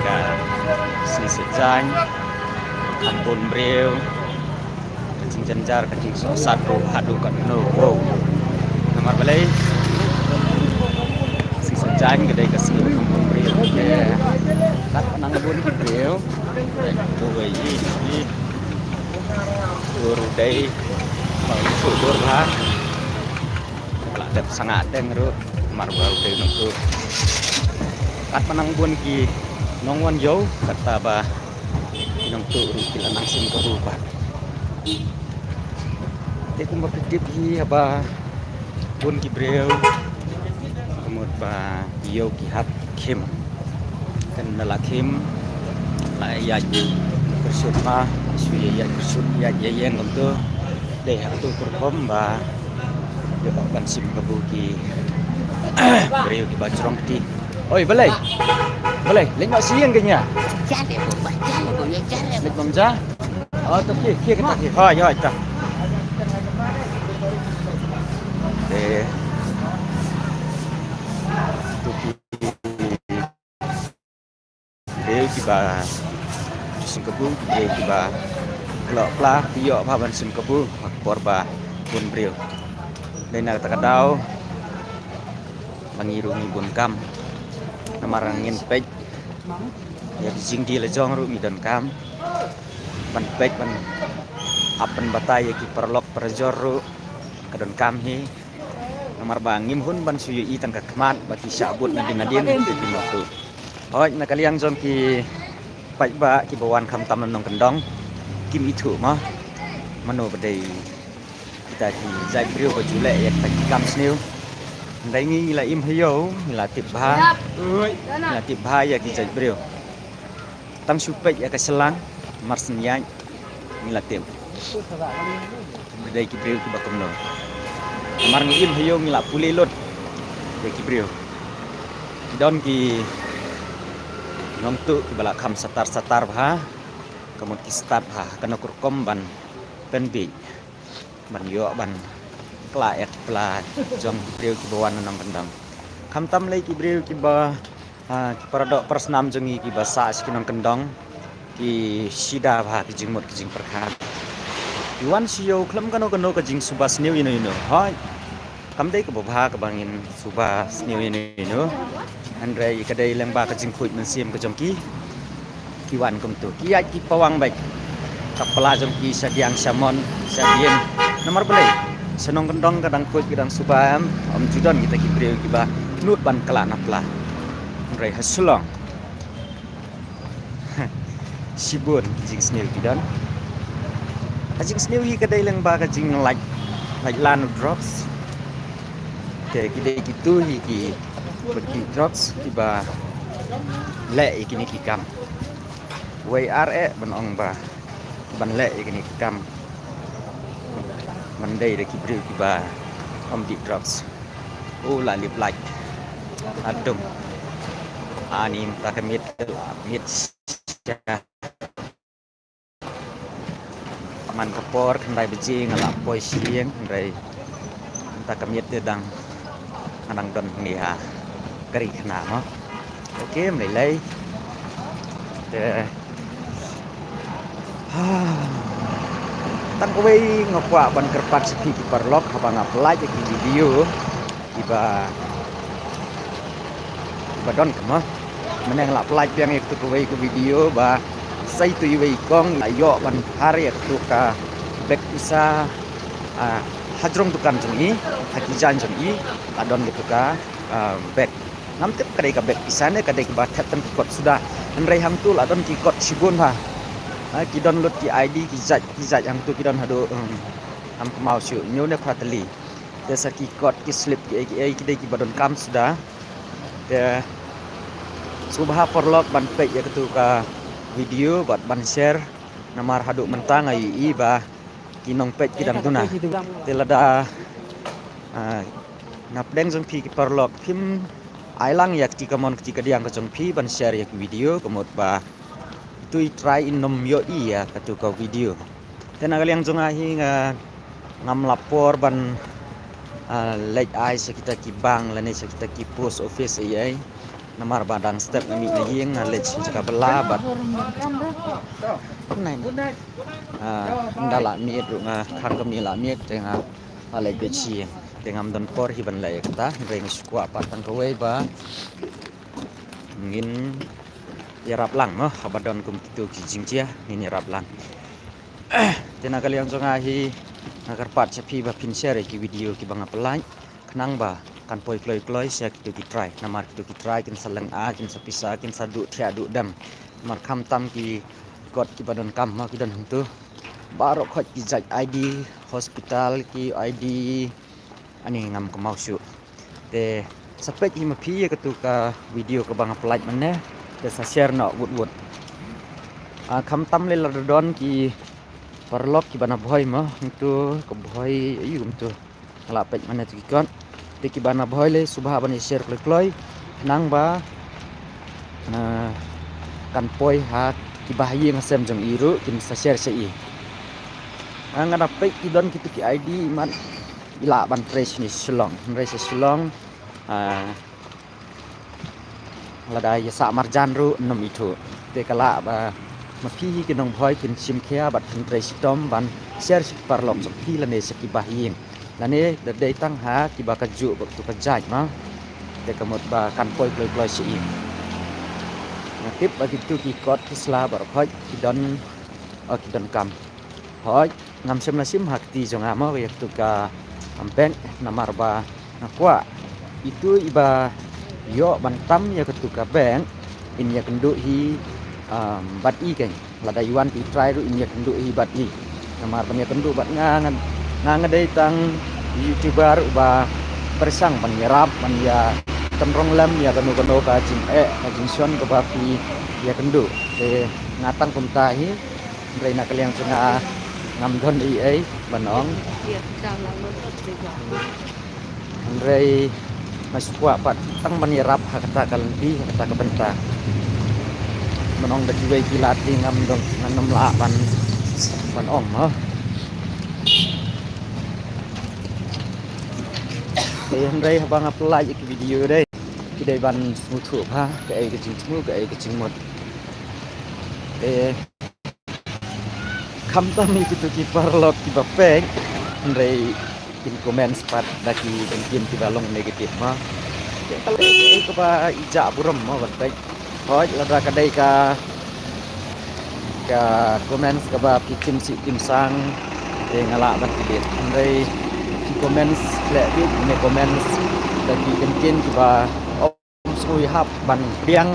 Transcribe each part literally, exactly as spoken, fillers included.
Ka sngi Saitjaiñ, kham bun briew, ka jingjynjar ka jingsohsat ruh haduh katno, wow. Namar balei? Sngi Saitjaiñ ka dei ka sngi kham bun briew. Kat ba nang bun briew, to wei i i. Dur dei ba u dur ba. Ba la dep sangah teng ruh, mar ba u dei nongtuh. Kat ba nang bun ki nongwan ïew, kata ba ki nongtuh ruh ki la nang shim kabu pat. Te kumba phi tip hi haba bun ki briew, ka mut ba ïew ki hap khim. Kan na la khim, la ïaid kyrshut ma, shu ïaid kyrshut, ïaid ïeng kumto. Dei ha kato ka rukom ba ïoh ban shim kabu ki briew kiba jrong kti. Oi, balei? Balei? Leit noh sha ïing kane. Leit bam ja. Oh, to khie, khie kata khie. Hoi, hoi, ta. Eh. To khie. Briew kiba shim kabu, briew kiba klok pla, ki ïoh bha ban shim kabu ha ka por ba bun briew. Dei na kata ka daw ba ngi ruh ngi bun kam. Namar ngin peit ïa ki jingdie la jong ruh ngi donkam ban peit ban ap ban batai ïa ki paralok parajor ruh ka donkam hi. Namar ba ngim hun ban shu ïohi tang ka khmat ba ki shah bud nadien nadien ki nongtuh. Hooid, na ka liang jong ki paidbah kiba wan khamtam na nongkyndong, kim ithuh ma mano ba dei kita ki jait briew ba ju leh ïa kita ki kam sniew. Hynrei ngi, ngi la im ha ïew, ngi la tip bha, ngi la tip bha ïa ki jait briew. Tang shu peit ïa ka shyllang, mar syn ïaid ngi la tip ba dei ki briew kiba kumno. Namar ngi im ha ïew, ngi la pule lut ïa ki briew. Ki don ki nongtuh kiba la kham satar satar bha, ka mut ki stad bha, kano ka rukom ban pynbiej ban ïoh ban klah ïa ki pla jong ki briew kiba wan na nongkyndong. Khamtam lei ki briew kiba, ah, ki paradoh parasnam jong ngi kiba sah sha ki nongkyndong, ki shida bha ki jingmut ki jingpyrkhat. Ki wan sha ïew khlem kano kano ka jingsuba sniew ïano ïano. Hooid. Kam dei kaba bha kaba ngin suba sniew ïano ïano. Hynrei ka dei lyngba ka jingkhuid mynsiem ka jong ki, ki wan kumto. Ki ïaid ki pawang beit ka pla jong ki sha diang sha mon sha dien. Namar balei? Sha nongkyndong ka dang khuid ka dang suba em, ym ju don kita ki briew kiba nud ban klah na pla. Hynrei ha Shillong shibun ki jingsniew ki don. Ka jingsniew hi ka dei lyngba ka jinglait, lait lan u drugs. Te ki dei kito hi ki, ki drugs kiba leh ïa kine ki kam. Wei ar eh ban ong ba ban leh ïa kine ki kam ban dei da ki briew kiba ym dih drugs. U la lip lait. Adum. Ani mynta ka miet la miet sha. Man ka por khyndai baje nga la poi sha ïing, hynrei mynta ka miet te dang, nga dang don hangne ha ka ri khynnah mo. Ok, ym lei lei. Te, ha, tang kawei nga kwah ban kyrpad sha phi ki paralok haba nga pynlait ïa ki video kiba, kiba don kumno. Mynne nga la pynlait biang ïa katu kawei ka video ba sa ïa tu iwei i kong la ïoh ban phar ïa katu ka bag pisa, ah, hajrong dukan jong i, ha ki jaiñ jong i la don katu ka, ah, bag. Ngam tip ka dei ka bag pisa ne ka dei kaba thep tang ki kot suda. Hynrei hangtu la don ki kot shibun bha. Ah, ki don lut ki I D ki jait ki jait hangtu ki don haduh, um, ngam kynmaw shuh, hynñiew ne phra tylli. Te sa ki kot ki slip ki ei ki ei ki dei kiba donkam suda. Te sngewbha paralok ban peit ïa katu ka video bad ban share. Namar haduh mynta nga ïohi ba ki nongpeit ki dang duna. Te lada, ah, na pdeng jong phi ki paralok phim ai lang ïa kti kamon kti kadiang ka jong phi ban share ïa ki video ka mut ba tu i trai in ym ïohi ïa katu ka video. Te na ka liang jong nga hi nga ngam la por ban, ah, leit ai sha kita ki bank lane sha kita ki post office ei ei. Namar ba dang step nga mih na ïing, nga leit sha jaka bylla bad. Kumne. Ah, ynda lah miet ruh nga khang kumne lah miet te nga lah leit beit sha ïing. Te ngam don por hi ban leh ïa kata, hynrei nga shu kwah pat tang kawei ba ngin ïarap lang mo, haba don kum kito ki jingjia ngin ïarap lang. Te na ka liang jong nga hi nga kyrpad sha phi ba phin share ïa ki video kiba nga pynlait. Khnang ba kan poi kloi kloi sha kito ki trai. Namar kito ki trai kin sa lynga, kin sa pisa, kin sa duh thiah duh dem. Namar khamtam ki kot kiba donkam mo ki don hangto. Baroh khoit ki jait I D, hospital ki I D, ani ngam kynmaw shuh. Te sa peit hi ma phi ïa kato ka video kaba nga pynlait mynne. Te sa share noh wut wut. Ah, khamtam lei lada don ki paralok kiba na Bhoi mo, hangto ka Bhoi, aïu kumto. Nga lah peit mynne tu ki kot. Te kiba na Bhoi lei sngewbha ban ïa share kloi kloi. Khnang ba, ah, kan poi ha kiba ha ïing ha sem jong i ruh kin sa share sha i. Ah, nga da peit ki don kito ki I D i mat i lah ban trei shane sha Shillong. Hynrei sha Shillong, ah, lada ïa sah marjan ruh nym ithuh. Te ka lah ba ma phi hi ki nong Bhoi kin shim khia bad kin trei shitom ban share sha ki paralok jong phi lane sha kiba ha ïing. Lane da dei tang ha kiba kajuh bad tu ka jait ma. Te ka mut ba kan poi kloi kloi sha i. Nga tip ba kito ki kot ki sla baroh khoit ki don, oh, ki donkam. Hooid, ngam shym la shim ha kti jong nga mo ïa katu ka, um, bank, namar ba nga kwah itu iba ïoh ban tam ïa katu ka bank in ïakynduh hi, um, bad i keiñ. Lada i wan ki trai ruh in ïakynduh hi bad i. Namar ban ïakynduh bad nga, nga, nga dei tang YouTuber uba pyrshang ban ïarap, ban ïa tynrong lem ïa kano kano ka jingeh, ka jingshon kaba phi ïakynduh. Te nga tang kumta hi. Hynrei na ka liang jong nga ngam don ei ei ban ong. Hynrei nga sngewkwah pat tang ban ïarap ha kata ka lynti, ha kata ka bynta. Ban ong da kiwei ki lad te ngam don, ngam lah ban, ban ong mo. Te hynrei haba nga pynlait ïa ki video dei, ki dei ban sngewthuh bha kaei ka jingthmu, kaei ka jingmut. Te khamtam ïa kito ki paralok kiba peit, hynrei kin comment pat da ki jingkit kiba long negative mo. Te ka lei kaba i jah burom mo ban peit. Hooid, lada ka dei ka, ka comments kaba phi tim sih tim sang, te nga lah ban delete. Hynrei ki comments leh bit ne comments da ki jingkit kiba ym sngewthuh ïa hap ban pdiang.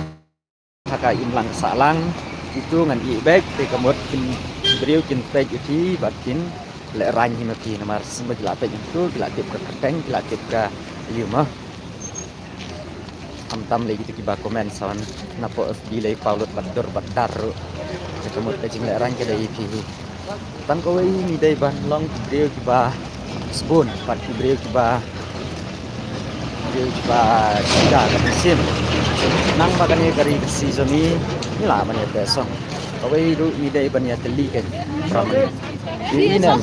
Ha ka imlang sahlang itu ngan ïeh beit, te ka mut ki briew kin peit ïa phi bad kin lehraiñ hi ma phi, namar sngewbha ki la peit ïa phi, ki la tip ka kyrteng, ki la tip ka ïa ma. Khamtam lei kito kiba comment sa wan na poh F B lei paw lut bad dur bad dar ruh. Te ka mut ka jinglehraiñ ka dei ïa phi hi. Tang kawei ngi dei ban long ki briew kiba sbun bad ki briew kiba, briew kiba sida ka mynsiem. Nang ba kane ka ri ka season ngi, ngi lah ban ïa pyrshang. Kawei ruh ngi dei ban ïa tylli ka pramani. Ïa inen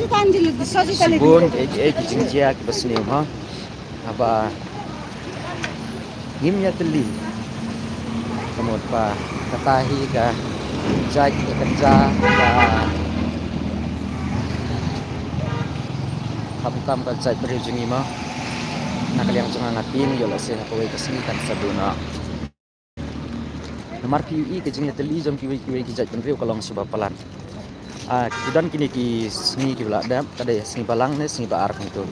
sbun, eh, eh, ki jingjia kiba sniew ha. Haba ngim ïa tylli. Ka mut ba kata hi ka jait ka kynja ka khamtam ka jait briew jong ngi mo. Na ka liang jong nga nga tieng ïoh lehse ha kawei ka sngi kan sa duna. Namar phi ïohi ka jingïatylli jong kiwei kiwei ki jaitbynriew ka long shuh ba palat. Ah, ki don kine ki sngi kiba la dep, ka dei sngi Balang ne sngi Ba-ar hangto.